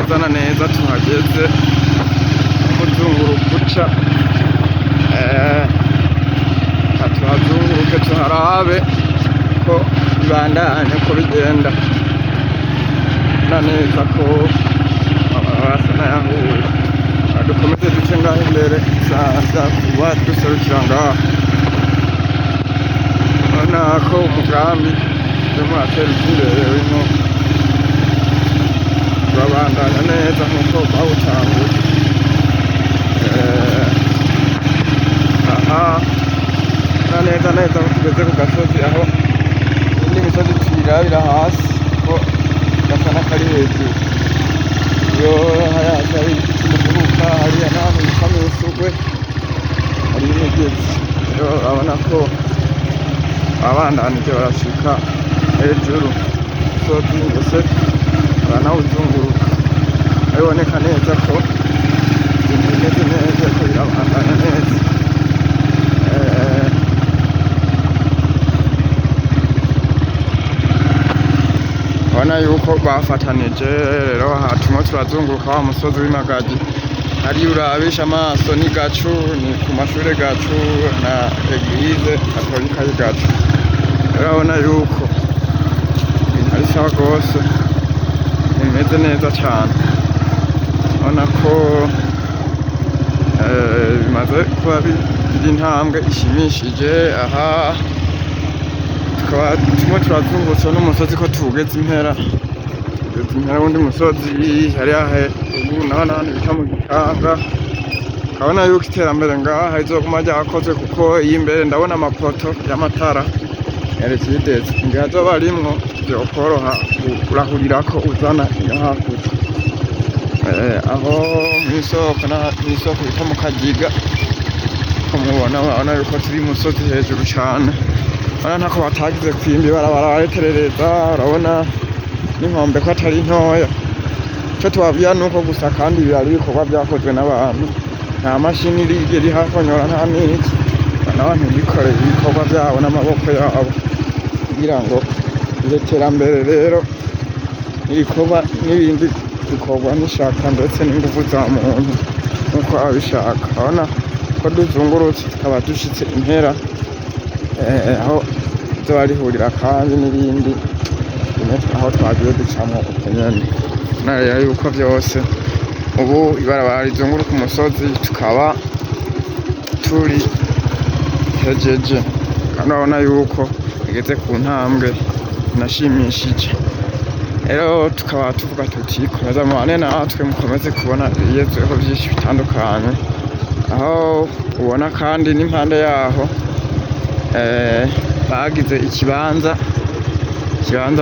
Neza na neza tuhageze, umuzunguruko uca, reka tuhazunguruke tuharabe ko bibandanya, ko bigenda na neza, ko amabarabara asa n'ayahuye. Dukomeze duce ngaho imbere, saza kuba duserukira ngaho. Urabona ko umugambi urimo uratera uja imbere, urimo urabandanya neza nkuko bawutanguye. Aha na neza neza aho tugeze ku gasozi, aho indi misozi tuyirabira hasi ko gasa n'akari hejuru. Iyo hariya hasi hari igiti cy'umuguruka, hariya n'ahantu bita mw'isugwe hari imigezi. Rero urabona ko babandanije barashika hejuru umusozi, ndetse baranawuzunguruka. Biboneka neza ko ibintu bimeze neza, ko birabandanya neza. Urabona yuko bafatanije. Rero aha turimo turazunguruka wa musozi w'Imagagi, hariya urabisha amaso ni Gacu, ni ku mashure Gacu na Église Katolika y'i Gacu. Urabona yuko ibintu ari sawa gose, bimeze neza cane. Urabona ko bimaze kuba bigira intambwe ishimishije. Aha tukaba turimo turazungurutsa n'umusozi, ko tuwugeze impera, tugeze impera wundi musozi hariya ruguru naho n'ahandi bita mu Gitanga. Urabona yuko iterambere ngaha rizoguma ryakozwe, kuko iyo imbere ndabona amapoto y'amatara ya Regideso, ngira azoba arimwo vyokoroha kurahurirako uzana iyo hakurya. Aho mw'isoko, mw'isoko bita mu Kagiga, ko mubona, murabona yuko turi musozi hejuru cane. Urabona ntako batagize kwimba ibarabara bariterereza. Urabona n'inkombe ko atari ntoya. Ico tubabwira nuko gusa kandi ibi ari ibikorwa vyakozwe n'abantu, nta mashini irigera ihahonyora, nta n'iki, n'abantu bikoreye ibikorwa vyabo n'amaboko yabo kugira ngo iryo terambere. Rero ibikorwa n'ibindi bikorwa n'ishaka ndetse n'inguvu za muntu nkuko abishaka. Urabona ko duzungurutse, tukaba dushitse impera, aho rizoba rihurira kandi n'ibindi bimwe aho twagiye ducamwo uko nyene. Urabona yuko vyose ubu ibarabara rizunguruka umusozi tukaba turi hejeje, kandi urabona yuko bigeze ku ntambwe inashimishije. Rero tukaba tuvuga tuti komeza mubane natwe, mukomeze kubona ibigezweho vyinshi bitandukanye. Aho ubona kandi n'impande yaho bagize ikibanza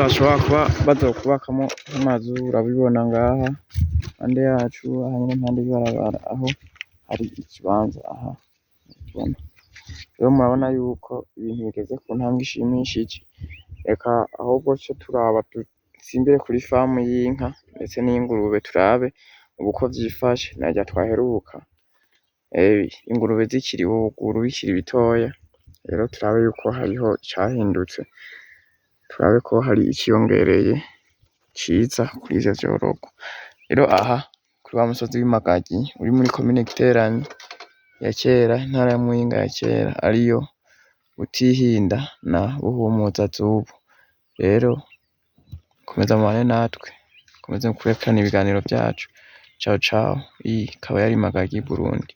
bashobora kuba bazokubakamo nk'amazu. Urabibona ngaha impande yacu, aha nyene impande y'ibarabara aho hari ikibanza aha ubona. Rero murabona yuko ibintu bigeze ku ntambwe ishimishije. Reka ahubwo ce turaba dusimbire kuri famu y'inka ndetse n'ingurube, turabe ubu ko vyifashe. Narya twaheruka ingurube zikiri ibibuguru, bikiri bitoya. Rero turabe yuko hariho icahindutse, turabe ko hari iciyongereye ciza kuri ivyo vyororwa. Rero aha kuri wa musozi w'Imagagi uri muri komine Giteranyi ya kera, intara ya Muyinga ya kera, ariyo Butihinda na Buhumuza z'ubu. Rero komeza mubane natwe, komeze mukurikirane ibiganiro vyacu. Ciao ciao, iyi ikaba yari Magagi Burundi.